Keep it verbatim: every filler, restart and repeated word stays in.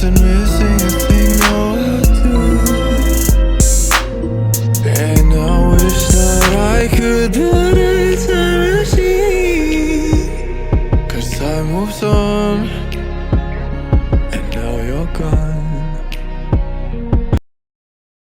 Missing a thing, no, I do. And I wish that I could put a time machine. 'Cause time moves on, and now you're gone.